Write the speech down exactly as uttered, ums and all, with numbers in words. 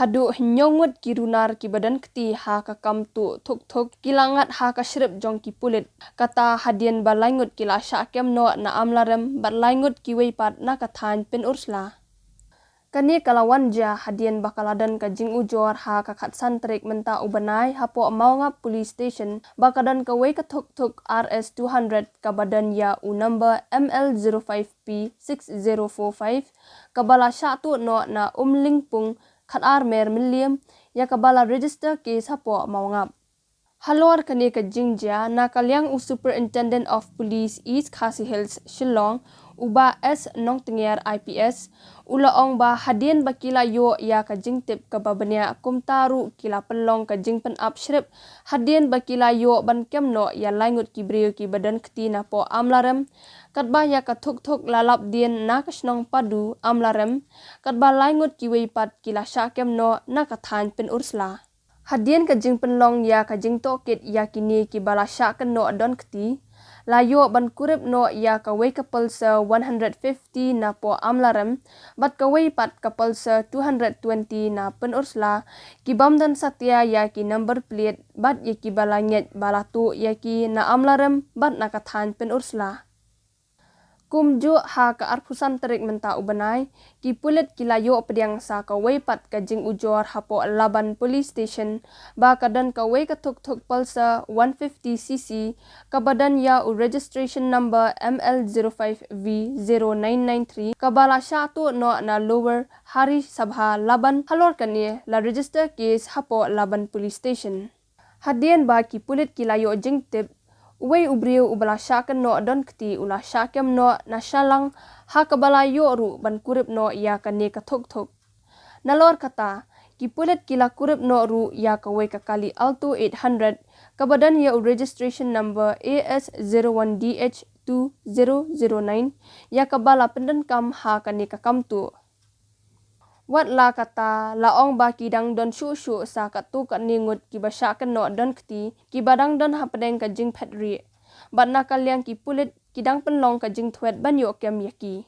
Haduh hynñiew ngut ki runar kiba don kti ha ka kam tuh thuk thuk ki la ngat ha ka shrip jong ki pulit. Kata hadien ba lai ngut ki la shah kem noh na Amlarem bad lai ngut kiwei pat na ka thaiñ Pynursla. Kane ka la wan jia hadien ba ka la don ka jingujor ha ka khatsan tarik mynta u bnai hapoh Mawngap Police Station ba ka don kawei ka thuk thuk R S two hundred kaba don ïa u number M L zero five P six zero four five kaba la shah tuh noh na Umlingpung khatar mer Mylliem ïa kaba la register case hapoh Mawngap. Halor kane ka jingjia na ka liang u Superintendent of Police East Khasi Hills Shillong u Bah S Nongtngiar I P S u la ong ba hadien ba ki la ïoh ïa ka jingtip kaba bniah kumta ruh ki la pynlong ka jingpynap shrip hadien ba ki la ïoh ban kem noh ïa lai ngut ki briew kiba don kti napoh Amlarem katba ïa ka thuk thuk la lap dien na ka shnong Padu Amlarem katba lai ngut kiwei pat ki la shah kem noh na ka thaiñ Pynursla. Hadien ka jingpynlong ïa ka jingtohkit ïa kine kiba la shah kynnoh don kti la ïoh ban kurup noh ïa kawei ka Pulsar one hundred fifty napoh Amlarem bad kawei pat ka Pulsar two hundred twenty na Pynursla ki bym don satia ïa ki number plate bad ïa kiba la ngeit ba la tuh ïa ki na Amlarem bad na ka thaiñ Pynursla. Kumjuh ha ka arphew san tarik mynta u bnai ki pulit ki la ïoh pdiang sa kawei pat ka jingujor hapoh Laban Police Station ba ka don kawei ka thuk thuk Pulsar one fifty C C kaba don ïa u registration number M L zero five V zero nine nine three kaba la shah tuh noh na Lower Hari Sabha Laban. Halor kane la register case hapoh Laban Police Station. Hadien ba ki pulit ki la ïoh jingtip uwei u briew uba la shah kynnoh don kti u la shah kem noh na Shalang ha kaba la ïoh ruh ban kurup noh ïa kane ka thuk thuk. Nalor kata ki pulit ki la kurup noh ruh ïa kawei ka kali Alto eight hundred kaba don ïa u registration number A S zero one D H two zero zero nine ïa kaba la pyndonkam ha kane ka kam tuh. Wat la kata la ong ba ki dang don shuh shuh sa katto katne ngut kiba shah kynnoh don kti kiba dang don hapdeng ka jingphet rieh bad na ka liang ki pulit ki dang pynlong ka jingthwet ban ïoh kem ïa ki.